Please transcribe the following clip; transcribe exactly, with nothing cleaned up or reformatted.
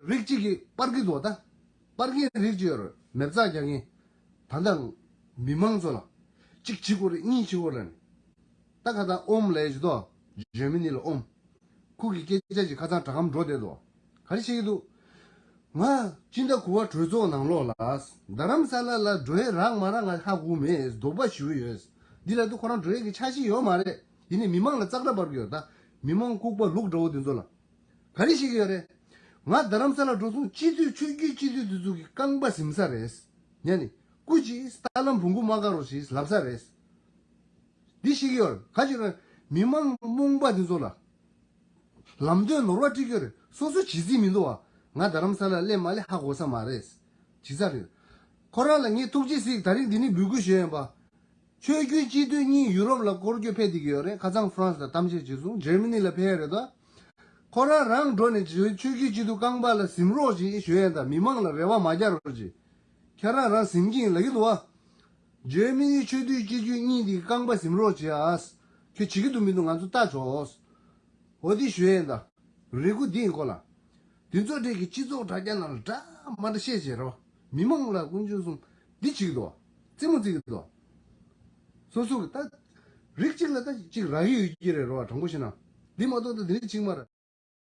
རིགས་གཅིག་གིས་སྤར་གྱི་འདུག་ད། སྤར་མཁན་རིགས་གཅིག་ཡོད་རེད། མེ་བཙའ་རྒྱག་མཁན། ད་ལྟ་མི་མང་ཚོ་ལ་གཅིག་བྱེད་དགོས་རེད། གཉིས་བྱེད་དགོས་རེད། ད་ག་ད་ཨོམ་ལས་ཞིག་དོ། ཇར་མ་ནི་ལ་ཨོམ། ཁོ་གི་སྐད་ཆ་ཞིག་ཁ་སང་དྲ་ཁམས་འགྲོ་བསྡད་འདུག་ག་རེ་བཤད་ཀྱི་འདུག་ང་སྤྱི་ཟླ་དགུ་པ་གྲོས་ཚོགས་ནང་ལོགས་ལ་རྡ་རམ་ས་ལ་ལ་འགྲོ་ཡས་རག་མ་རག་ང་ཧ་གོ་མེད། དོགས་པ་ཞེ་པོ་ཡོད། འདི་ལ་དུ་ཁོ་རང་འགྲོ་ཡས་ཀྱི་འཆར་གཞི་ཡོད་མ་རེད། ཡིན་ནའི་མི་མང་ལ་ཙག་སྒྲ་སྤར་གྱི་ཡོད། ད་མི་མང་ལྐུགས་པ་ལུག་འདྲ་བོ་དེ་ཚོ་ལ་ག་རེ་བཤད་ཀྱི་ཡོད་རེད། ང་རྡ་རམ་ས་ལ་འགྲོ་སོང་། སྤྱི་འཐུས་ཆོས་བརྒྱུད་སྤྱི་འཐུས་དེ་ཚོ་གི་རྐང་པ་ཟིན་ས་རེད། ཡ་ནི་སྐུ་མཁྱེན་རྟ་ལམ་བོང་གུ་མ་བཀག་རོགས་ཞེས་ལབ་ས་རེད། འདི་ཤེས་ཀྱི་ཡོད། ག་ཅི་རེད། མི་མང་རྨོངས་པ་འདི་ཚོ་ལ་ལམ་སྟོན་ནོར་བ་སྤྲད་ཀྱི་ཡོད་རེད། སོ་སོ་བྱེད་རྩིས་མི་འདུག་བ། ང་རྡ་རམ་ས་ལ་སླེབས་མ་སླེབས་ཧ་གོ་ས་མ་རེད། བྱེད་ས་རེད། ཁོ་རང་ལ་ངས་ཐུགས་རྗེ་གཟིགས། ད་རིང་འདི་ནས་འབོད་སྐུལ་ཞུ་ཡིན་པ། ཆོས་བརྒྱུད་སྤྱི་འཐུས་གཉིས་ཡུ་རོབ་ལ་སྐོར་སྐྱོད་ཕེབས་བསྡད་ཀྱི་ཡོད་རེད། ཁ་སང་ཧྥ་རན་སི་ལ་གཏམ་བཤད་བྱས་སོང་། འཇར་མ་ནི་ལ་ཕེབས་ཡ་རེད་དོ། ཁོ་རང་རང་འགྲོ་ནས་ཆོས་བརྒྱུད་སྤྱི་འཐུས་རྐང་པ་ལ་ཟིན་རོགས་ཞེས་ཞུ་ཡ་ད། མི་མང་ལ་རེ་བ་མ་རྒྱག་རོགས་ཞེས། ཁྱེད་རང་རང་ཟིན་གྱི་ཡིན་ལབ་ཀྱི་འདུག་བ། འཇར་མ་ནི་ཆོས་བརྒྱུད་སྤྱི་འཐུས་གཉིས་དེ་རྐང་པ་ཟིན་རོགས་བྱེད་ཨ། ཁྱོད་བྱེད་ཀྱི་འདུག་མི་འདུག་ང་ཚོ་ལྟ་ཆོག་འོ་དེ་ཞུ་ཡ་ད། རེ་སྐུལ་འདི་ཡིན་ཁོ་ལ། དེ་ཚོ་གྲས་ཀྱི་སྤྱི་ཚོགས་དྲ་རྒྱ་ནང་ལ་འདྲ་མ་འདྲ་བཤད་བྱས་རོ། མི་མང་ལ་དཀོན་མཆོག་གསུམ་འདི་བྱེད་ཀྱི་འདུག་རྩེད་མོ་རྩེ་གི་འདུག་སོ་སོ་གི་ད། རིགས་གཅིག་ལ་ད་གཅིག་རག་གི་ཡོད་ཀྱི་རེད་རོ། དྲང་པོ་བཤད་ན། འདི་མ་གཏོགས་ད་འདི་ནས་གཅིག་མ་རེད།